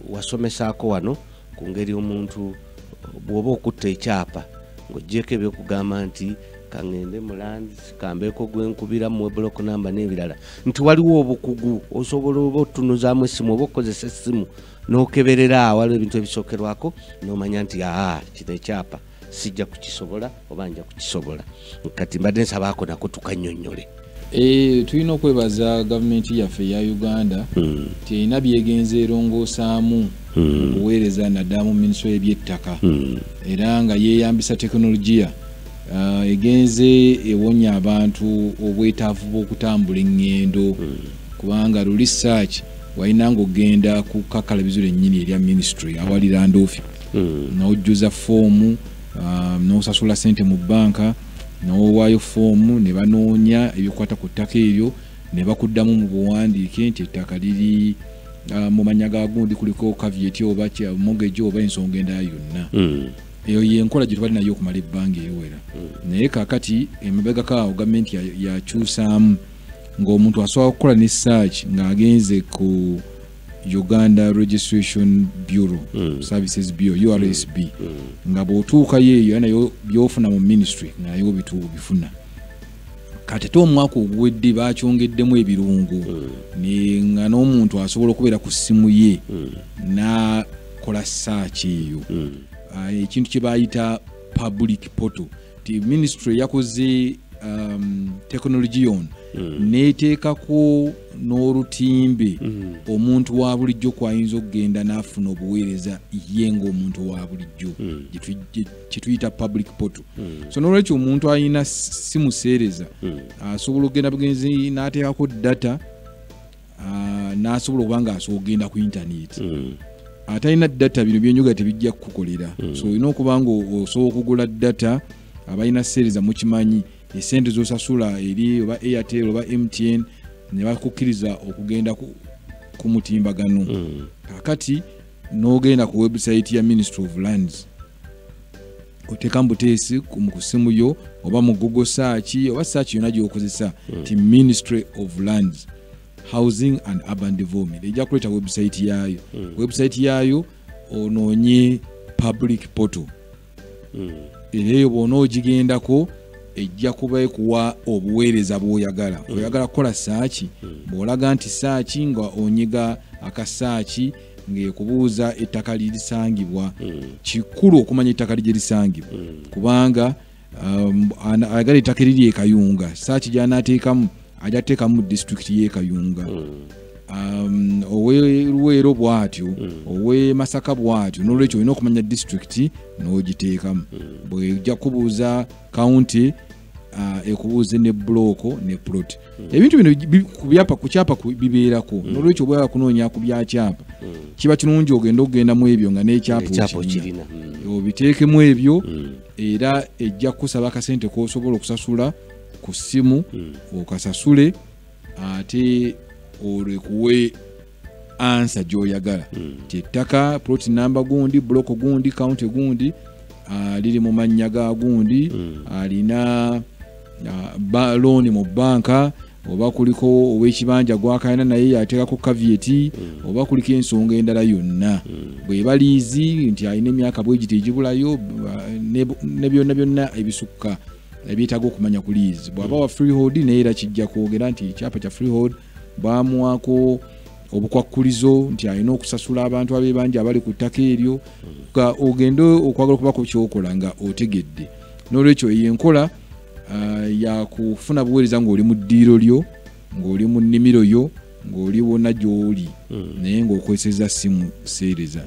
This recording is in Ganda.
Wasomesaako wano ku ngeri omuntu bw'oba okutta ekyapa ng'oggyeko ebyokugamba nti kangende mu lands, kambeeko gwenkubira mu block number n'ebirala, nti waliwo obukugu osobola oba otunuzaamu essimu oba okukozesa essimu n'okeberera awaliwo ebintu ebisookerwako n'omanya nti aa kino ekyapa sijja kukisobola oba nja kukisobola. Kati mbadde nsabaako nako tukannyonnyole. Tulina okwebaza gavumenti yaffe eya Uganda nti erina byegenze erongoosaamu obuweereza naddala mu minisitule y'ebyettaka, era nga yeeyambisa tekinologiya egenze ewonya abantu obwetaavu bw'okutambula eŋŋendo, kubanga luli search walina ng'ogenda ku kakalabizo lyennyini erya ministry awali land office, n'ojjuza foomu, n'osasula ssente mu bbanka, n'owaayo foomu ne banoonya ebikwata ku ttaka eryo ne bakuddamu mu buwandiike nti ettaka liri mu mannya ga gundi, kuliko caveat oba mortgage oba ensonga endala yonna. Eyo y'enkola gye tubadde nayo okumala ebbanga eriwera. Naye kaakati emabegako awo gavumenti yakyusaamu ng'omuntu asobola okukola ne search ng'agenze ku Uganda Registration Bureau, Services Bureau, URSB, nga bw'otuukayo eyo nayo by'ofuna mu ministry nayo obifuna. Kati ate omwaka oguwedde bakyongeddemu ebirungo, nga n'omuntu asobola okubeera ku ssimu ye n'akola search eyo. Ekintu kye bayita public portal, ti ministry yakoze technology ono n'eteekako n'olutimbe omuntu wa bulijjo kw'ayinza okugenda n'afuna obuweereza ye ng'omuntu wa bulijjo, kye tuyita public portal. So n'olwekyo omuntu alina simu seereza asobola okugenda bugenzi n'ateekako data, n'asobola okuba ng'asobola okugenda ku internet. Atalina data bino byenjoga tebijja kukukolera. So olina okuba nga osobola okugula data. Abalina seereza mukimanyi esente z'osasula eri oba Airtel oba MTN ne bakukkiriza okugenda ku mutimbagano. Kaakati n'ogenda ku website ya Ministry of Lands, oteeka mu buteesi ku ssimu yo oba mu Google search oba search yonna gy'okozesa ti Ministry of Lands, Housing and Urban Development, ejja kuleeta website yaayo. Website yaayo onoonye public portal, era eyo bw'onoogigendako ejja kuba ekuwa obuweereza bw'oyagala. Oyagala kukola search, bw'olaga nti search nga onyiga aka search ng'ekubuuza ettaka lirisangibwa. Kikulu okumanya ettaka gye lisangibwa, kubanga ayagala ettaka eriri e Kayunga, search gy'anaateekamu ajja kuteekamu disitulikiti y'e Kayunga. Ow'e Luweero bw'atyo, ow'e Masaka bw'atyo. N'olwekyo olina okumanya disitulikiti n'ogiteekamu. Bw'ejja kubuuza county, ekubuuze ne block ne plot. Ebintu bino ku kyapa bibeerako. N'olwekyo bw'oyagala kunoonya ku bya kyapa, kiba kirungi ogenda okugendamu ebyo nga n'ekyapa Ekyapa okirina. okirina. Obiteekemu ebyo, era ejja kukusaba akasente k'osobola okusasula ku ssimu, okasasule ate olwo ekuwe answer gy'oyagala. Nti ettaka plot number gundi, block gundi, county gundi, liri mu mannya ga gundi, alina loan mu bbanka, oba kuliko ow'ekibanja gw'akalina naye yateekako caveat, oba kuliko ensonga endala yonna. Bw'eba liizi nti alina emyaka bwe giti egibulayo, ne byonna byonna ebisukka ebyetaaga okumanya ku liizi. Bw'aba wa freehold naye era kijja kwogera nti ekyapa kya freehold bamuwaako obukwakkulizo nti alina okusasula abantu ab'ebanja abali ku ttaka eryo. Nga ogende okwagala okubako ky'okola nga otegedde. N'olwekyo eyo enkola ya kufuna buweereza ng'oli mu ddiiro lyo, ng'oli mu nnimiro yo, ng'oli wonna gy'oli, naye ng'okozesezza simu seereza.